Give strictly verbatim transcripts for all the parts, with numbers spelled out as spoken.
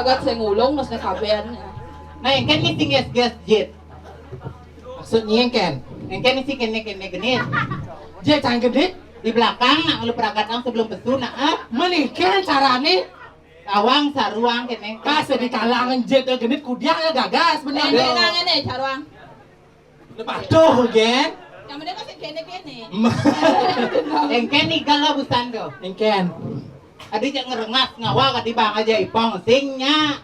Gat sing ngulung, terus kabéhan. Nah, éngkén ni sing gas-gas jit. Maksudnya éngkén? Éngkén ni sing kéné-kéné genit. Jit cang genit? Di belakang, nak lu peragat nang sebelum pesu, nak, ah. Menikin carané. Tawang, saruang, kéné. Kasih di kalangan jit genit, kudiang ya gagas, bener. Éngkén nang ini, saruang. Patuh, gén. Yang bener kan sing kéné-kéné. Éngkén ni gal lah busan tuh. Éngkén. Adi jak ngerengas ngawa kadi bang aja ipong sing nya.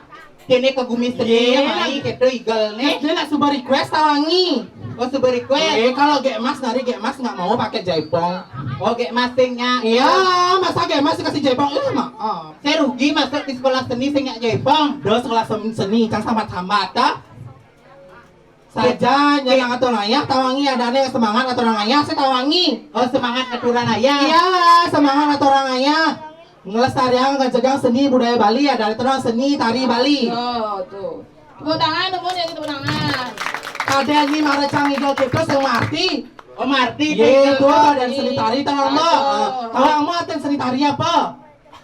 Kéné ke gumi sedih ya, mai kéto igal né. Dia nak suba request tawangi. Oh, suba request. Eh, kalau Gek Mas nari Gek Mas nggak mau pakai jaipong. Oh, Gek Mas sing nya. Iya, masa Gek Mas dikasih jaipong? Ih, maaf. Saya rugi masuk di sekolah seni sing nya jaipong. Do sekolah sem- seni, cang sambat-sambat, ah. Saja nya nang atur ayah tawangi, adané semangat atur ayah, saya tawangi. Oh, semangat aturan ayah. Iya, semangat atur ayah. Ngelestariang, ngejegang seni budaya Bali, ada atur seni tari Bali. Oh, tuh. Tepuk tangan, temen yang tepuk tangan. Kadé ni mara cang igal kéto sing marti. Oh, marti. Yé, tuh, badan seni tari tawang, Mbok. Tawang, Mbok, aten seni tari apa?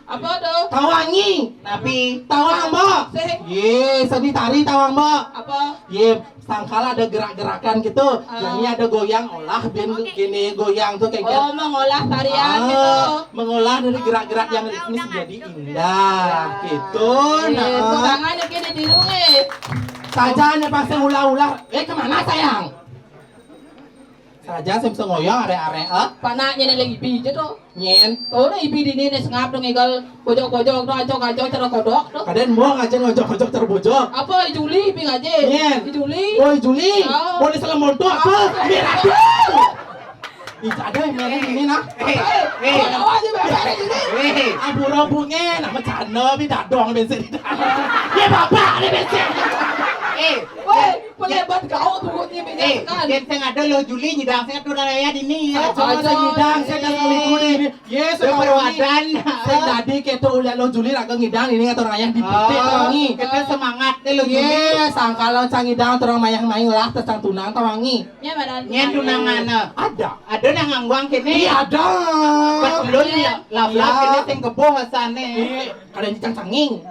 Apa tuh? Tawangi. Tapi tawang, Mbok. Sing. Yé, seni tari tawang, Mbok. Apa? Yé, sangkal ada gerak-gerakan gitu. Ah. Jadi ada goyang, olah bin gini goyang tuh kayak gitu. Oh, mengolah tarian gitu. Mengolah dari gerak-gerak yang ritmis jadi indah gitu. Nah, tangan iki ditiru, eh. Saja hanya pasti ulah-ulah. Eh, kemana, sayang? Saja sing bisa ngoyong arek-arek, ah. Panaknya nih lagi biji tuh. Nyén. Tuh, nah, ibi dini né sengap dong igal bojok-bojok tuh, acok-acok cara kodok tuh. Kadén mau ngajé ngojok-ngojok cara bojok. Apa, Juli ibi ngajé? Nyén. Juli. Oh, Juli. Oh. Mau di selem montok apa? Mirah tuh. Ih, ada yang merah ini nah. Eh, eh. Apa aja beres ini? Eh. Abu robungnya, nama canda, bi dadong bensin. Ya bapak, ini bensin. Eh. Woi, pelebat kau tuh. Eh, kan. Yen sing ada lo Juli nyidang sing aturan ayah dini ya. Aja sing nyidang sing aturan dini. Yes, perwadan. Sing dadi kéto ulah lo Juli raga ngidang ini aturan ayah di pitik tawangi. Kita semangat deh lo Juli. Yes, sangkal lo cang ngidang terus mayah main lah terus cang tunang tawangi. Nyén tunangan. Ada. Ada nang ngangguang kéné. Iya, ada. Pas belum lap-lap kéné sing keboh asané. Kadé cang canging.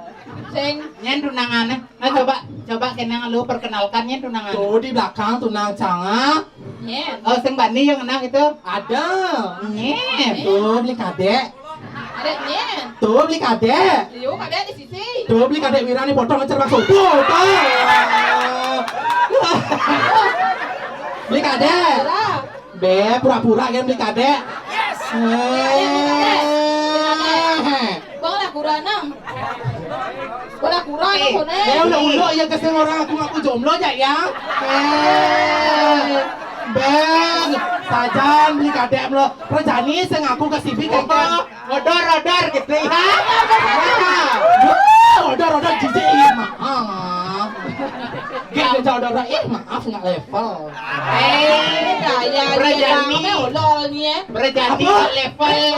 Sing. Nyén tunangané. Nah, coba, coba kéné lu perkenalkan nyén tunangané. Tuh di belakang tunang canga. Nyén. Oh, sing bani yang enak itu. Ada. Nyén. Tuh beli kadé. Ada nyén. Tuh beli kadé. Liu kadé di sisi. Tuh beli kadé Wirani potong ngecer bakso. Tuh, tuh. Beli kadé. Be, pura-pura kan beli kadé. Yes. Bang lah kurang enam. Bang lah kurang enam. Eh, udah udah ya kesel orang aku ngaku jomblo aja ya. Eh, Bang, sajan beli kadé lo. Rejani sing aku ke sibik apa? Odor-odor gitu ya. Odor-odor jijik, ih, maaf. Gak ada odor-odor, ih, maaf, nggak level. Eh, gaya Rejani. Rejani nggak level.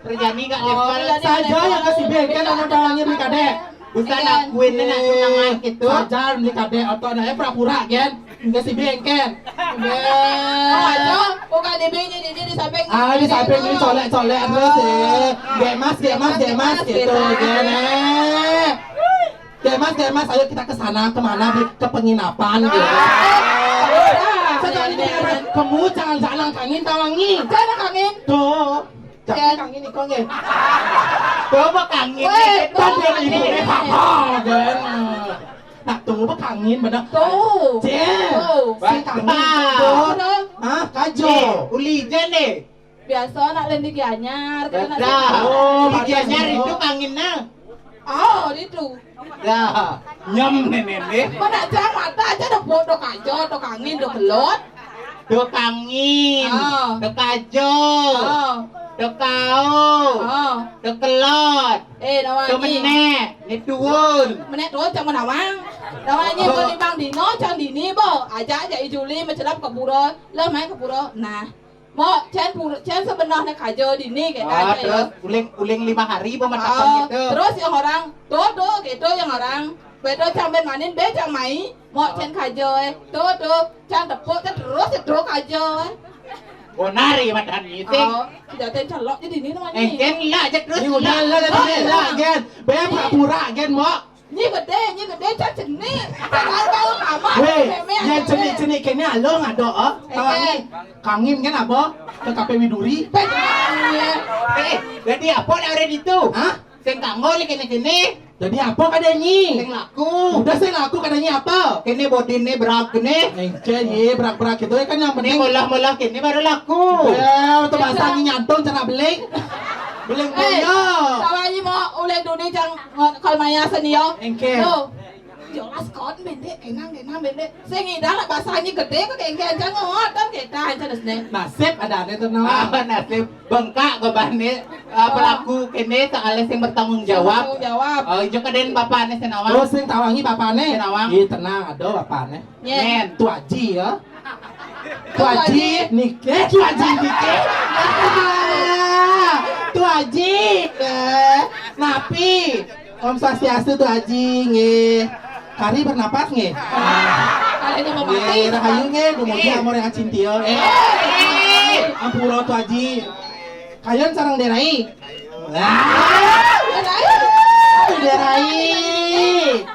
Rejani nggak level. Saja yang kasih beken sama tawangnya beli kadé. Bisa nakuin nak tunangan gitu. Saja beli kadé atau ada pura-pura kan. Enggak sih, bengken. Aduh, bukan di bini, di, di samping. Ah, di samping ini colek-colek terus ya. Gek Mas, Gek Mas, Gek Mas gitu kan. Gek Mas, Gek Mas, ayo kita ke sana, kemana? Ke penginapan gitu. Sekarang ini kamu jangan jangan kangin tawangi. Jangan kangin. Tuh. Jangan kangin iko nggih. Coba kangin. Weh, tadi ibu apa kan? Nah, tuh bekangin bener. Tuh. Cil. Tuh. Si kangin tuh. Hah, kajo. Eh, uli jen deh. Biasa nak lendi gianyar, kita nak. Oh, di gianyar itu kanginnya. Oh, itu. Dah. Nyem nenek deh. Mana cang mata aja dah bodoh kajo, tuh kangin, tuh kelot. Tuh kangin, tuh kajo, tuh kao, tuh kelot. Eh, nawa tuh menek, ni tuun. Menek tuun cang menawang. Nawa nyi bo limang dino, cang dini bo. Aja aja i Juli mencelap ke pura. Lah main ke pura. Nah. Mo, cen pura, cen sebenarnya kajo dini kayak aja ya. Terus uling, uling lima hari bo mendapat gitu. Terus yang orang, tuh, tuh, gitu yang orang. Bedo cang ben manin, be cang mai. Mo cen kajo eh. Tuh, tuh, cang tepuk, cang terus, tuh kajo eh. Bonar ya madan ngiting. Oh, tidak ada yang celok jadi ini namanya. Eh, gen lah aja terus. Ini udah lah, lah, lah, gen. Be pura-pura, gen, mo. Nyi gedé, nyi gedé, cak cenik. Cak bau kamar. Wéh, yén cenik-cenik kéné alo ngado, ah. Tahu nyi? Kangin kan apa? Ke Kape Widuri. Eh, jadi apa nak orang itu? Hah? Sing kanggo lé kéné-kéné. Jadi apa kada nyi? Sing laku. Udah sing laku kada nyi apa? Kéné bodiné berak kéné. Engké nyi berak-berak gitu ya kan yang penting. Molah-molah kéné baru laku. Ya, itu bahasa nyi nyantung cara beling. Beling boyo. Tawa nyi mau ulih duni jang kal maya seni yo. Engké. Yo. Jelas kon bendek, kenang kenang bendek. Sing ngidang nak basah nyi gedé kok engké aja ngoten kita aja terus né. Nasib ada ada tuh no. Ah, nasib. Bengkak gobané, ah, pelaku kéné soalé sing bertanggung jawab. Bertanggung jawab. Oh, ijo kadén bapané sing nawang. Oh, sing tawangi bapané. Sing nawang. Ih, tenang, ada bapané. Nyén. Tu Aji ya. Tu Aji, niki, eh, Tu Aji niki. Ah, Tu Aji. Eh, napi? Om Swastiastu, Tu Aji, nggih. Kari bernapas, nggih. Kari itu mau mati. Nggih, rahayu, nggih, dumugi amor yang acintia. Eh, ampura, Tu Aji. Kayun sareng Dérai. Ah, Dérai.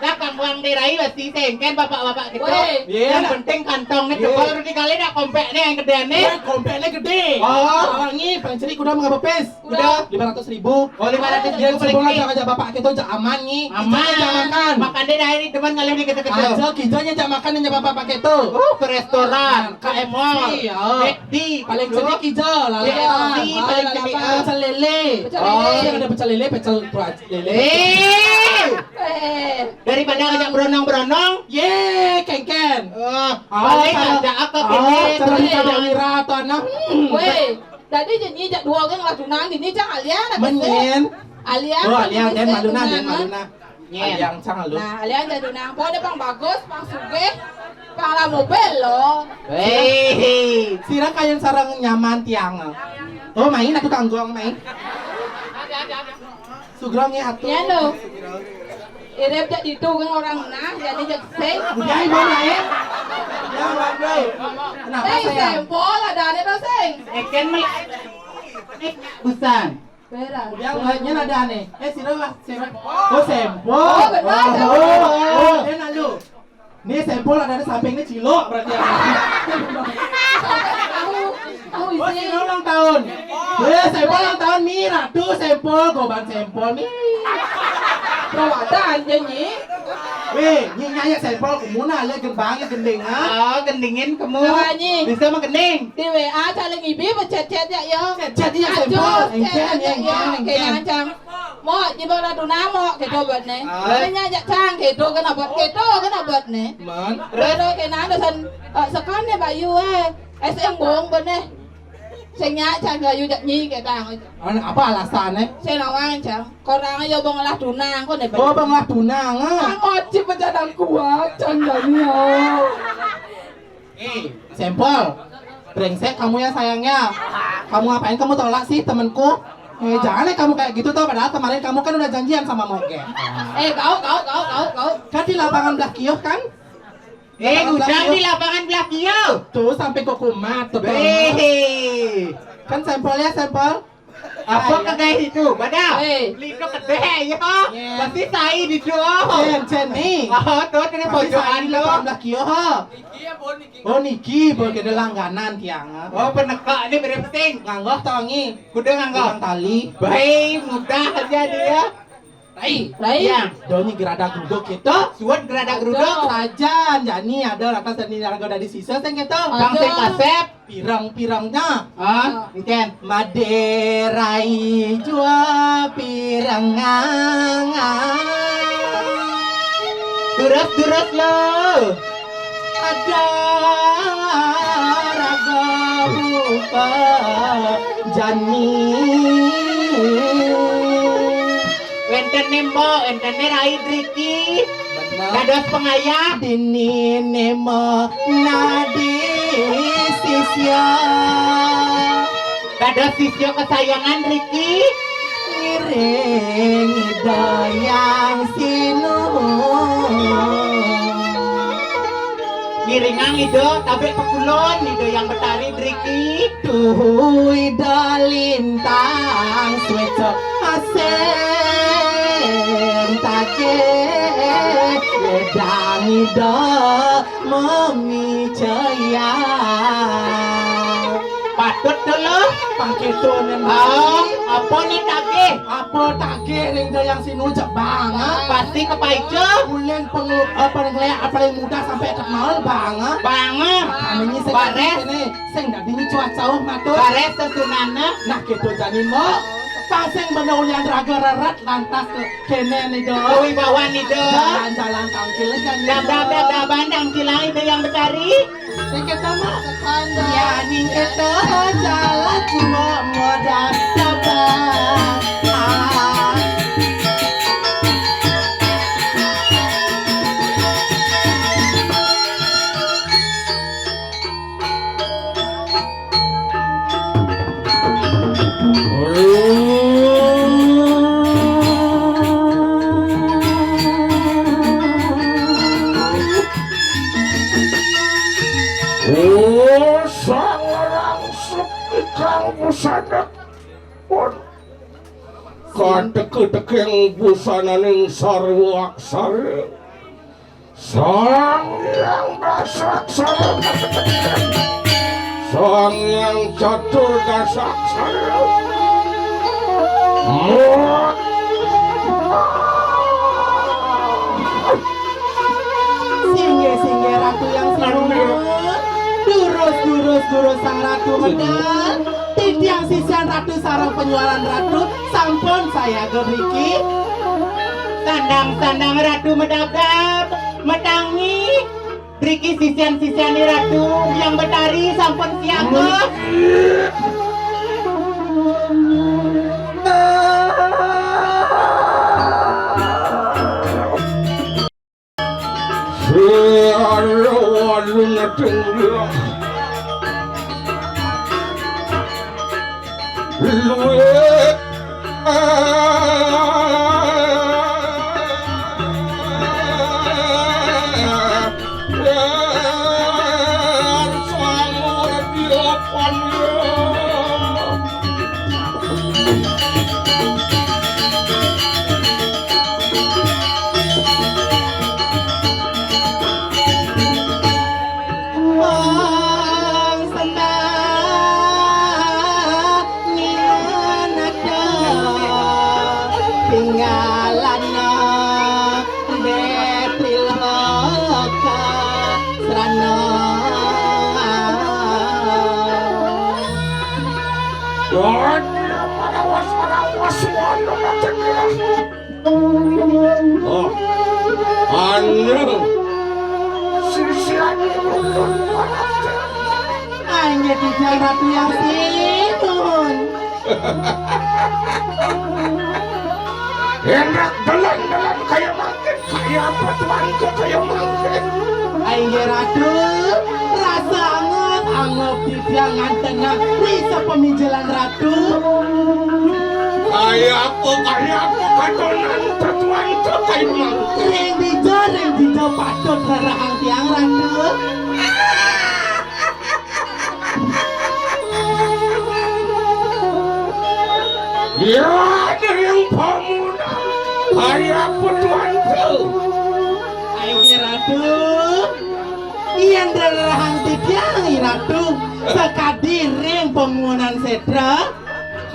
Dah kamuang Dérai pasti sengken bapak-bapak gitu. Woi. Iya. Yang penting kantongnya jebol, Rudi kali dah kompeknya yang gedéné. Woi, kompeknya gedé. Oh. Tawangi, paling cerik udah mengapa pes? Udah. Lima ratus ribu. Oh, lima ratus ribu. Yén paling cerik. Aja bapak kita aja aman nih. Aman. Kita aja makan. Makan deh dari teman kalian nih kita kecil. Aja kita aja makan aja bapak pakai tuh. Oh, ke restoran, ke mall. Iya. Di paling cerik ijo lah. Di paling cerik. Pecel lélé. Pecel lélé. Oh, yang ada pecel lélé, pecel tuh aja. Lélé. Eh. Daripada ngajak beronong-beronong. Ye, kengken. Oh, paling ada apa kéné? Cara kita lira atau anak. Woi, tadi janji jak dua orang lah tunang, ini cang alian apa sih? Menyen. Alian. Oh, alian, dan maluna, dan maluna. Nyén. Alian cang lu. Nah, alian jadi nang. Pokoknya pang bagus, pang sugih, pang la mobil lo. Hei. Sira kayun sareng nyaman tiang. Oh, main aku tanggung main. Sugrong ya atuh. Ya lo. Irep jak itu kan orang nah, jadi jak sing. Udah ibu main. Ya, Bang. Kenapa saya? Sempol ada aneh tuh sing. Eken mel-, busan. Beres. Yang lainnya ada aneh. Eh, sira lah, sira. Oh, sempol. Oh, benar, sempol. Oh, oh, eh, lalu. Nih, sempol ada di sampingnya cilok berarti ya. Tahu, tahu isi. Oh, sira ulang tahun. Eh, sempol ulang tahun, mi ratu sempol, goban sempol, mi. Perawatan, janji. Wéh, nyi nyaya sempol kemuna, lé gembang, gending, ha? Oh, gendingin kemu. Bisa mah gending. Di W A saling ibi becet-cet ya, yo. Cet-cet ya, sempol. Engken, engken, engken. Kenancang. Mo, jiba la tunang mo, kéto buat né. Nya jak cang, kéto kena buat, kéto kena buat né. Man. Kéto kena ada san, eh, sekan né bayu, eh. Es embong buat né. Sing nyak cang bayu jak nyi kétang. Apa alasannya? Sing nawang cang. Korang ayo bang lah tunang, kok né. Oh, bang lah tunang, ah. Ang ojib aja nang kuat, cang jani, oh. Eh, sempol. Brengsek kamu ya sayangnya. Kamu ngapain kamu tolak sih temenku? Eh, jangan deh kamu kayak gitu tuh, padahal kemarin kamu kan udah janjian sama Moge. Eh, kau, kau, kau, kau, kau. Kan di lapangan belah kioh kan? Eh, udah di lapangan belah kioh. Tuh sampai kok kumat tuh. Eh. Kan sempol ya, sempol. Apa kagak itu? Pada. Hei. Beli itu kedé ya. Iya. Pasti sai di itu. Cen, cen nih. Oh, tuh ini pojokan tuh. Pasti sai di lapangan belah kioh. Oh, niki, boleh ada langganan tiang. Oh, peneka ini berapa sing? Nganggo tangi. Kuda nganggo. Tali. Baik, mudah aja dia. Rai. Rai. Ya. Doni gerada geruduk gitu. Suat gerada geruduk. Sajan, jani ada rata seni raga dari sisa sing gitu. Bang sing kasep. Pirang-pirangnya. Ah, engken. Madérai jua pirangan. Durus, durus lo. Ada raga rupa jani. Wénten né mbok, wénten né rai driki. Bener. Dados pengayah. Dini nemo nadi sisya. Dados sisya kesayangan Riki. Ngiring Ida yang sinu. Ngiringang Ida tabik pekulon, Ida yang betari Riki. Tuhu Ida lintang swéca asén takén. Dani do mami jaya. Patut to lo. Pang keto nen. Ah, apa ni tagih? Apa tagih ring do yang sinu jek bang, ah? Pasti kepaica. Ulin pengu-, eh, paling lek, paling muda sampai tek maul bang, ah? Bang, ah. Kami ni Bares. Sing dadi ni cuaca, oh, matur. Bares sesunana. Nah, keto jani, Mbok. Pang sing benda ulian raga rerat lantas ke Kene ni, Dok. Kuwi bawan ni, Dok. Jalan-jalan tangkil kan, Dok. Dab, dab, dab, daban tangkil ae, Dok, yang betari. Sing keto, Mak. Ya, ning keto jalan cuma modal daban. Ah. Oh, sang larang sepi kang busana pun kateke-tekeng busananing sarwa aksara. Sang Hyang Dasaksara. Sang Hyang Catur Dasaksara. Singgih, singgih, Ratu yang sinuhun. Durus, durus, durus, Sang Ratu medal. Titiang sisian Ratu sareng panyuaran Ratu sampun sayaga mriki. Sandang-sandang Ratu medabdab, metangi. Mriki sisian-sisiane Ratu yang betari sampun siaga. Suara waluna tenggelam. Luwih. Wong seneng ngingenata tinggalana Betri Loka Srana. Wah, dia pada was-was, wana mati. Oh, anu. Sisian ulun. Ayo, Kijang Ratu yang sinun. Enak dalan-dalan kaya mangkin. Kaya apa tuanku kaya mangkin? Ayo, Ratu. Rasa anget, anget. Titiang ngantena risa pamijelan Ratu. Kaya apa, kaya apa katonan tetuan tu kaya mangku. Ring dija, ring dija patut rerehang tiang, Ratu. Ya, ring pamunan. Kaya apa tuan tu? Ayo, Ratu. Yen rerehang titiang, Ratu, sakadi ring pamunan setra.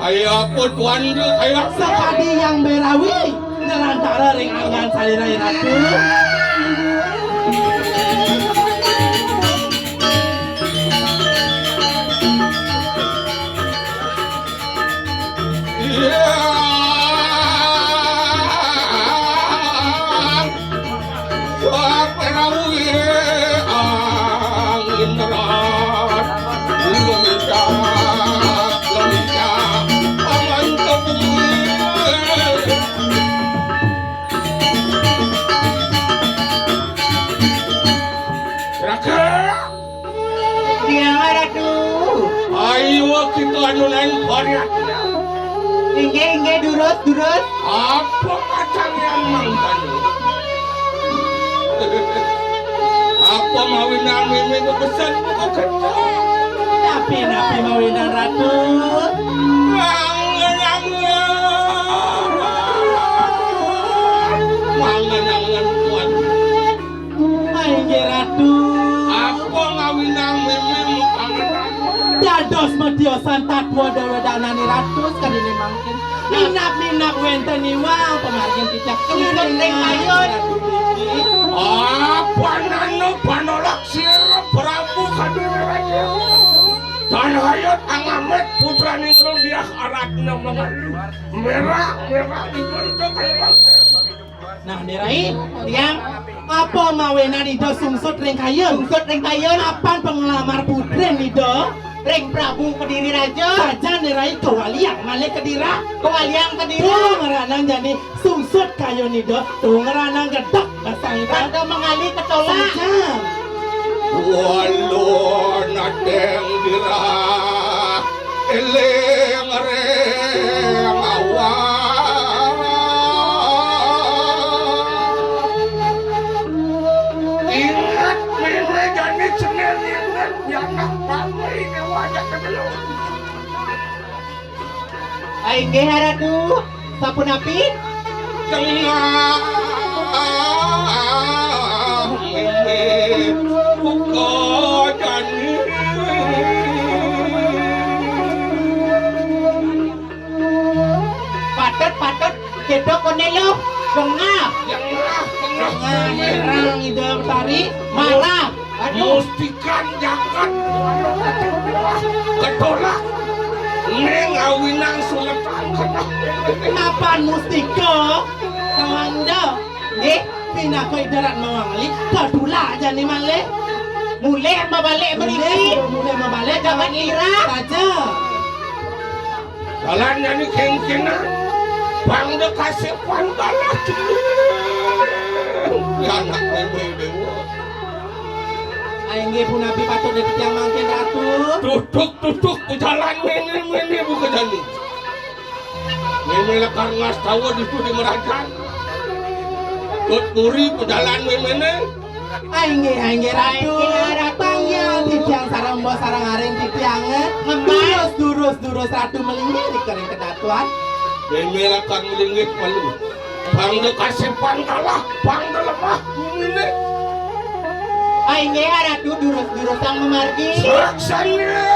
Kaya apa tuan tu, kaya apa? Sakadi yang berawi, ngelantara ring anggan salira, Ratu. Iya. Saperauhe angin rat, luncak, luncak, paman tepung. Raka. Tiang Ratu. Ayo kita anunan pariat. Inggih, inggih, durus, durus. Apa kacang yang mangkani? Apa mawinan mimi bebesan buka kacang? Napi, napi mawinan Ratu? Mangan, mangan. Mangan, mangan, tuan. Terus ka dini mangkin. Minab-minab wénten iwang pamargin titiang. Sungsut ring kayun. Apa nano panolak sira Prabu Kadéwa Raja. Tan hayat angamit putraning Rudiah aratna mangalu. Merah, merah, ijo-ijo kaya mangkin. Nah, Ni Rai, tiang apa mawinan Ida sungsut ring kayun? Sungsut ring kayun. Apan panglamar putrin Ida ring Prabu Kediri Raja? Sajan, Ni Rai, kawaliang malih kedira. Kawaliang kedira. Tuh, ngranang jani sungsut kayun Ida. Tuh, ngranang gedeg basang Ida. Rada mangali ketolak. Sajan. Walun adeng dirah. Eling ring awak. Inget, mémé jani cenil inget, ya anak pamrih wajah kedua. Inggih, Ratu. Sapunapi? Tengah mimpi buka jani. Patut, patut, kita koné lo. Tengah. Tengah, tengah. Tengah, nyerang Ida Betari. Marah. Aduh. Mustikan jagat. Ketolak. Ning awinang suletan. Napan mustika? Tawanda. Nggih, pinaka idarat mawangli, ketolak jani malih. Mulih mabalik mriki. Mulih, mulih mabalik. Jagat lira. Saja. Jalan jani kéngkénan. Pang da kasih pangkalah. Ya anak Déwa. Inggih punapi patut titiang mangkin, Ratu? Tutuk, tutuk, ku jalan méné, méné, buka jani. Méné lakar ngastawa ditu di merajan. Tut puri, ku jalan méné. Inggih, inggih, Ratu. Inggih, Ratu. Panggilan titiang sareng mbok sareng aring titiang, eh. Ngembang. Durus, durus, durus, Ratu malinggih ring kedatuan. Méné lakar malinggih malu. Pang da kasih pangkalah, pang da lemah guminé. Inggih, Ratu, durus-durusang mamargi. Saksana.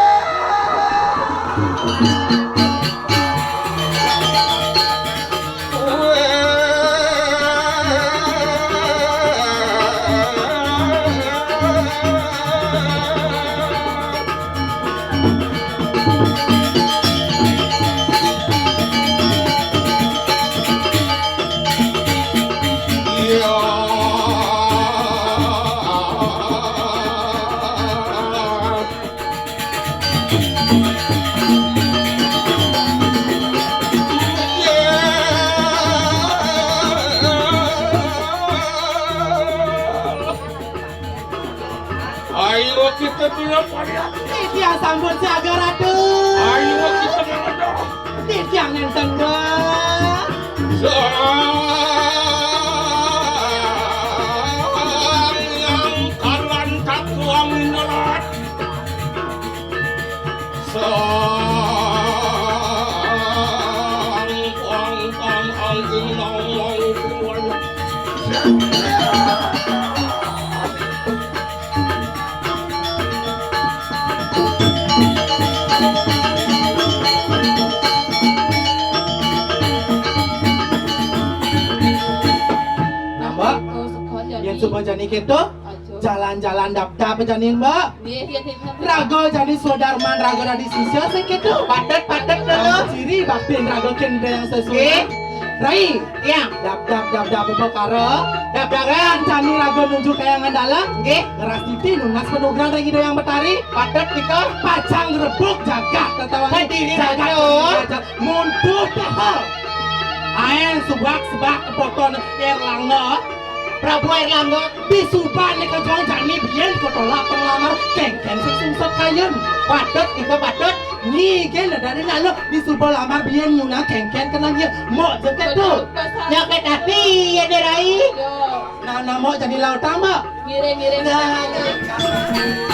Ayo kita punya varian. Titiang sampun siaga, Ratu. Ayo kita mengedah. Titiang nénten, Mbah. Sang Hyang Kalan Tatuang Inerat. Sang Hyang Kalan Angin Nawang Kuwala. Nah, Mbok, yén suba jani kéto, jalan-jalan dapdap jani, Mbok. Nggih, nggih, nggih. Raga jani swadarman, raga dadi sisia sing kéto. Patut, patut, lho. Ciri baktin raga kéné yang sesuai. Nggih. Rai. Tiang. Dap, dap, dap, dap, upakara. Dap, dap, dap. Kancani raga nuju Kahyangan Dalem. Nggih. Ngrastiti nunas panugrahan ring Ida Hyang Betari. Patut kita. Pacang ngrebug jagat, tatawané. Berdiri jagat, raga. Jagat. Mundur dah. Aén subak-subak kepoton Erlangga. Prabu Erlangga. Disubané ka jani biyen ketolak panglamar kéngkén sing sungsut kayun. Patut, kita patut. Nyi kén dari lalu disuba lamar biyen nyunan kéngkén kenang ya. Mok jeket tu. Betul, Pak Sari. Nyakit hati ya, Dé Rai. Yo. Nah, nah, mok jadi lautang, Mbok. Ngiring, ngiring. Nah, nah.